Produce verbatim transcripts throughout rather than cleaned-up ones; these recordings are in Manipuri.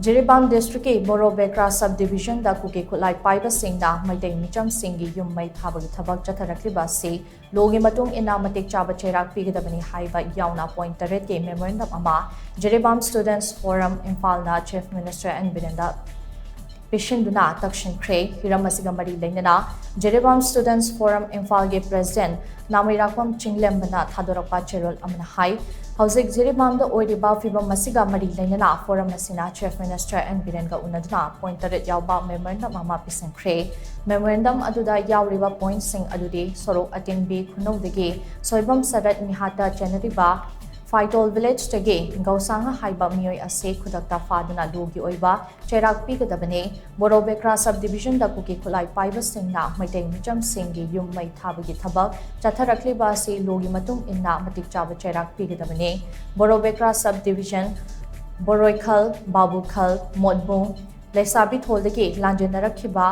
ꯖꯤꯔꯤꯕꯥꯝ ꯗꯤꯁꯇ꯭ꯔꯤꯛꯀꯤ ꯕꯣꯔꯣꯕꯦꯀ꯭ꯔꯥ ꯁꯕ ꯗꯤꯕꯤꯖꯟꯗ ꯀꯨꯀꯤ ꯈꯨꯠꯂꯥꯏ ꯄꯥꯏꯕꯁꯤꯡꯅ ꯃꯩꯇꯩ ꯃꯤꯆꯝꯁꯤꯡꯒꯤ ꯌꯨꯝ ꯃꯩ ꯊꯥꯕꯒꯤ ꯊꯕꯛ ꯆꯠꯊꯔꯛꯂꯤꯕ ꯑꯁꯤ ꯂꯣꯒꯤ ꯃꯇꯨꯡ ꯏꯟꯅ ꯃꯇꯤꯛ ꯆꯥꯕ ꯆꯩꯔꯥꯛ ꯄꯤꯒꯗꯕꯅꯤ ꯍꯥꯏꯕ ꯌꯥꯎꯅ ꯄꯣꯏꯟ ꯇꯔꯦꯠꯀꯤ ꯃꯦꯃꯣꯔꯦꯟꯗꯝ ꯑꯃ ꯖꯤꯔꯤꯕꯥꯝ ꯁ꯭ꯇꯨꯗꯦꯟꯠꯁ ꯐꯣꯔꯝ ꯏꯝꯐꯥꯜꯅ ꯆꯤꯐ ꯃꯤꯅꯤꯁꯇꯔ ꯑꯦꯟ ꯕꯤꯔꯦꯟꯗ ꯄꯤꯁꯤꯟꯗꯨꯅ ꯇꯛꯁꯤꯟꯈ꯭ꯔꯦ꯫ ꯍꯤꯔꯝ ꯑꯁꯤꯒ ꯃꯔꯤ ꯂꯩꯅꯅ ꯖꯤꯔꯤꯕꯥꯝ ꯁ꯭ꯇꯨꯗꯦꯟꯠꯁ ꯐꯣꯔꯝ ꯏꯝꯐꯥꯜꯒꯤ ꯄ꯭ꯔꯦꯁꯤꯗꯦꯟꯠ ꯅꯥꯃꯩꯔꯥꯛꯄꯝ ꯆꯤꯡꯂꯦꯝꯕꯅ ꯊꯥꯗꯣꯔꯛꯄ ꯆꯦꯔꯣꯜ ꯑꯃꯅ ꯍꯥꯏ, ꯍꯧꯖꯤꯛ ꯖꯤꯔꯤꯕꯥꯝꯗ ꯑꯣꯏꯔꯤꯕ ꯐꯤꯕꯝ ꯑꯁꯤꯒ ꯃꯔꯤ ꯂꯩꯅꯅ ꯐꯣꯔꯝ ꯑꯁꯤꯅ ꯆꯤꯐ ꯃꯤꯅꯤꯁꯇꯔ ꯑꯦꯟ ꯕꯤꯔꯦꯟꯒ ꯎꯅꯗꯨꯅ ꯄꯣꯏꯟ ꯇꯔꯦꯠ ꯌꯥꯎꯕ ꯃꯦꯃꯣꯔꯦꯟꯗꯝ ꯑꯃ ꯄꯤꯁꯤꯟꯈ꯭ꯔꯦ꯫ ꯃꯦꯃꯣꯔꯦꯟꯗꯝ ꯑꯗꯨꯗ ꯌꯥꯎꯔꯤꯕ ꯄꯣꯏꯟꯠꯁꯤꯡ ꯑꯗꯨꯗꯤ ꯁꯣꯔꯣꯛ ꯑꯇꯦꯟꯕꯤ ꯈꯨꯅꯧꯗꯒꯤ ꯁꯣꯏꯕꯝ ꯁꯔꯠ ꯃꯤꯍꯥꯠꯇ ꯆꯦꯟꯅꯔꯤꯕ ꯐꯥꯏꯇꯣꯜ ꯚꯤꯂꯦꯖꯇꯒꯤ ꯒꯧꯁꯥꯉ ꯍꯥꯏꯕ ꯃꯤꯑꯣꯏ ꯑꯁꯤ ꯈꯨꯗꯛꯇ ꯐꯥꯗꯨꯅ ꯂꯣꯒꯤ ꯑꯣꯏꯕ ꯆꯩꯔꯥꯛ ꯄꯤꯒꯗꯕꯅꯤ꯫ ꯕꯣꯔꯣꯕꯦꯀ꯭ꯔꯥ ꯁꯕ ꯗꯤꯕꯤꯖꯟꯗ ꯀꯨꯀꯤ ꯈꯨꯠꯂꯥꯏ ꯄꯥꯏꯕꯁꯤꯡꯅ ꯃꯩꯇꯩ ꯃꯤꯆꯝꯁꯤꯡꯒꯤ ꯌꯨꯝ ꯃꯩ ꯊꯥꯕꯒꯤ ꯊꯕꯛ ꯆꯠꯊꯔꯛꯂꯤꯕ ꯑꯁꯤ ꯂꯣꯒꯤ ꯃꯇꯨꯡ ꯏꯟꯅ ꯃꯇꯤꯛ ꯆꯥꯕ ꯆꯩꯔꯥꯛ ꯄꯤꯒꯗꯕꯅꯤ꯫ ꯕꯣꯔꯣꯕꯦꯀ꯭ꯔꯥ ꯁꯕ ꯗꯤꯕꯤꯖꯟ, ꯕꯣꯔꯣꯏꯈꯜ, ꯕꯥꯕꯨꯈꯜ, ꯃꯣꯠꯕꯨꯡ, ꯂꯩꯁꯥꯕꯤꯊꯣꯜꯗꯒꯤ ꯂꯥꯟꯖꯦꯟꯅꯔꯛꯈꯤꯕ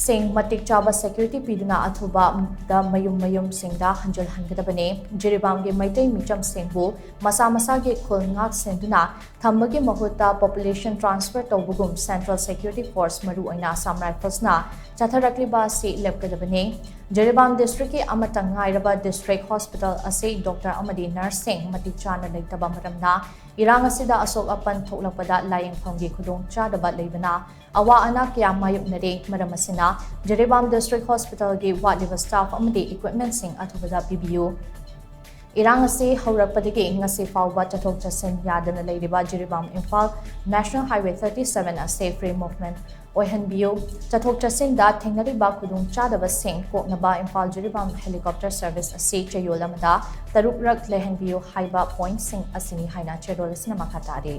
ꯁꯤꯡ ꯃꯇꯤꯛ ꯆꯥꯕ ꯁꯦꯀ꯭ꯌꯨꯔꯤꯇꯤ ꯄꯤꯗꯨꯅ ꯑꯊꯨꯕꯗ ꯃꯌꯨꯝ ꯃꯌꯨꯝꯁꯤꯡꯗ ꯍꯟꯖꯤꯜꯍꯟꯒꯗꯕꯅꯤ꯫ ꯖꯤꯔꯤꯕꯥꯝꯒꯤ ꯃꯩꯇꯩ ꯃꯤꯆꯝꯁꯤꯡꯕꯨ ꯃꯁꯥ ꯃꯁꯥꯒꯤ ꯈꯨꯜ ꯉꯥꯛ ꯁꯦꯟꯗꯨꯅ ꯊꯝꯕꯒꯤ ꯃꯍꯨꯠꯇ ꯄꯣꯄꯨꯂꯦꯁꯟ ꯇ꯭ꯔꯥꯟꯁꯐꯔ ꯇꯧꯕꯒꯨꯝ ꯁꯦꯟꯇ꯭ꯔꯦꯜ ꯁꯦꯀ꯭ꯌꯨꯔꯤꯇꯤ ꯐꯣꯔꯁ, ꯃꯔꯨꯑꯣꯏꯅ ꯑꯁꯥꯝ ꯔꯥꯏꯐꯜꯁꯅ ꯆꯠꯊꯔꯛꯂꯤꯕ ꯑꯁꯤ ꯂꯦꯞꯀꯗꯕꯅꯤ꯫ ꯖꯤꯔꯤꯕꯥꯝ ꯗꯤꯁꯇ꯭ꯔꯤꯛꯀꯤ ꯑꯃꯠꯇ ꯉꯥꯏꯔꯕ ꯗꯤꯁꯇ꯭ꯔꯤꯛ ꯍꯣꯁꯄꯤꯇꯥꯜ ꯑꯁꯤ ꯗꯣꯛꯇꯔ ꯑꯃꯗꯤ ꯅꯔꯁꯁꯤꯡ ꯃꯇꯤꯛ ꯆꯥꯅ ꯂꯩꯇꯕ ꯃꯔꯝꯅ ꯏꯔꯥꯡ ꯑꯁꯤꯗ ꯑꯁꯣꯛ ꯑꯄꯟ ꯊꯣꯛꯂꯛꯄꯗ ꯂꯥꯌꯦꯡꯐꯝꯒꯤ ꯈꯨꯗꯣꯡꯆꯥꯗꯕ ꯂꯩꯕꯅ ꯑꯋꯥ ꯑꯅꯥ ꯀꯌꯥ ꯃꯥꯌꯣꯛꯅꯔꯦ꯫ ꯃꯔꯝ ꯑꯁꯤꯅ ꯖꯤꯔꯤꯕꯥꯝ ꯗꯤꯁꯇ꯭ꯔꯤꯛ ꯍꯣꯁꯄꯤꯇꯥꯜꯒꯤ ꯋꯥꯠꯂꯤꯕ ꯁ꯭ꯇꯥꯐ ꯑꯃꯗꯤ ꯏꯀ꯭ꯋꯤꯞꯃꯦꯟꯠꯁꯤꯡ ꯑꯊꯨꯕꯗ ꯄꯤꯕꯤꯌꯨ꯫ ꯏꯔꯥꯡ ꯑꯁꯤ ꯍꯧꯔꯛꯄꯗꯒꯤ ꯉꯁꯤ ꯐꯥꯎꯕ ꯆꯠꯊꯣꯛ ꯆꯠꯁꯤꯟ ꯌꯥꯗꯅ ꯂꯩꯔꯤꯕ Jiribam Imphal national highway thirty seven ꯑꯁꯤ ꯐ꯭ꯔꯤ ꯃꯨꯚꯃꯦꯟꯠ ꯑꯣꯏꯍꯟꯕꯤꯌꯨ꯫ ꯆꯠꯊꯣꯛ ꯆꯠꯁꯤꯟꯗ ꯊꯦꯡꯅꯔꯤꯕ ꯈꯨꯗꯣꯡꯆꯥꯗꯕꯁꯤꯡ ꯀꯣꯛꯅꯕ ꯏꯝꯐꯥꯜ ꯖꯤꯔꯤꯕꯥꯝ ꯍꯦꯂꯤꯀꯣꯞꯇꯔ ꯁꯔꯚꯤꯁ ꯑꯁꯤ ꯆꯌꯣꯜ ꯑꯃꯗ ꯇꯔꯨꯛꯔꯛ ꯂꯩꯍꯟꯕꯤꯌꯨ ꯍꯥꯏꯕ ꯄꯣꯏꯟꯠꯁꯤꯡ ꯑꯁꯤꯅꯤ ꯍꯥꯏꯅ ꯆꯦꯔꯣꯜ ꯑꯁꯤꯅ ꯃꯈꯥ ꯇꯥꯔꯤ꯫